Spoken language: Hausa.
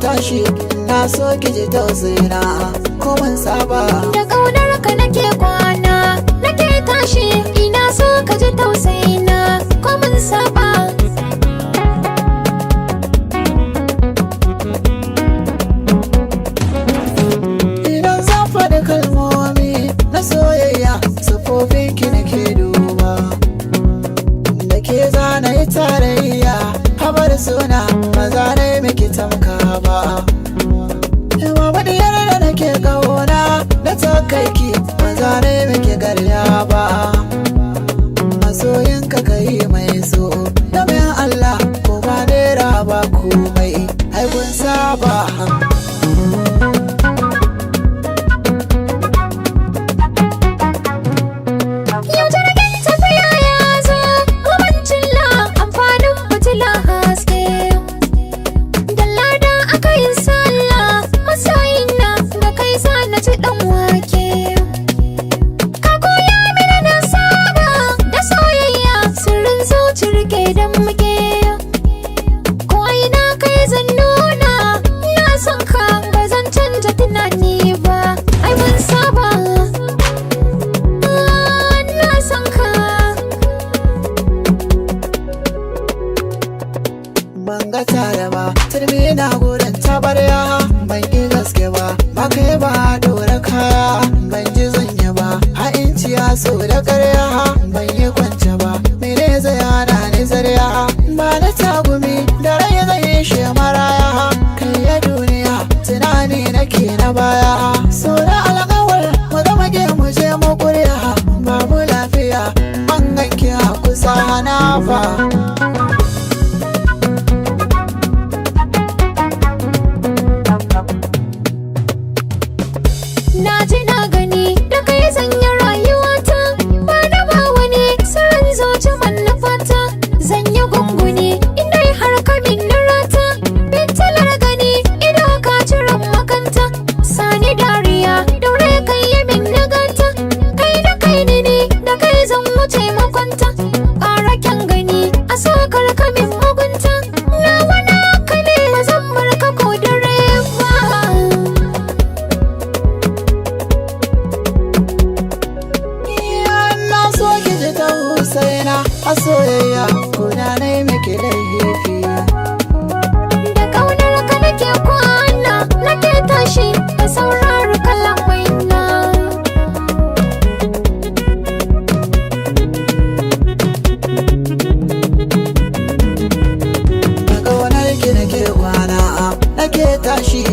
Tashi, na so ki ji tausayina ko mun saba. Da ƙaunar ka nake kwana, nake tashi, ina so ka ji tausayina ko mun saba. Idan zan faɗi kalmomi na soyayya, sufofin ki nake duba. Da ke zana yi tarayya, habar suna ba za na yi miki tamka ba. Mama, diyar da nake ƙauna na takaiki, ba za na yi miki garya ba. Masoyinka ka yi mai so, domin Allah ko ba naira ba komai, ai kun saba. Yau jirgin tafiya ya zo, mabancin la amfanin fitila haske. Da lada aka yi sallah, masoyina da kai za na ci ɗan wake. Ka koya mini na saba da soyayya, sirrin zuci rike don muke. Ko ina kai zan nuna, na son ka ba zan canja tunani ba, ai mun saba. Ah, na son ka. Ban ga tare ba, turmi na gurin tabarya, ban ƙi gaske ba, ba kai ba dora kaya, ban ji zanya ba, ha'inci ya so da ƙarya, ban yi kwance ba, mene zai hana ni zarya, ba na tagumi da rai zai yi shi maraya, kai ya duniya tunani nake na baya, so da alƙawar mu zama ke mu je mu ƙuriya, babu lafiya, ban ganki a kusa na fa. Na ji na gani da kai zan yi rayuwata, ba na ba wani sirrin zuci manufata, zan yi gunguni inda har ka min rata, fitilar gani ido ka ciran makanta, sani dariya daure kai yi min nagata, kai da kai ne ni da kai zan wuce makwanta, ƙara kyan gani a sokar ka min mugunta, nawa naka ne ba zan bar ka ko dare ba. Na so ki ji ta Husaina a soyayya ko da na yi miki laifi. Da ƙaunar ka nake kwana, nake tashi, ka saurari kalamaina. Da ƙaunar ki nake kwana, nake tashi.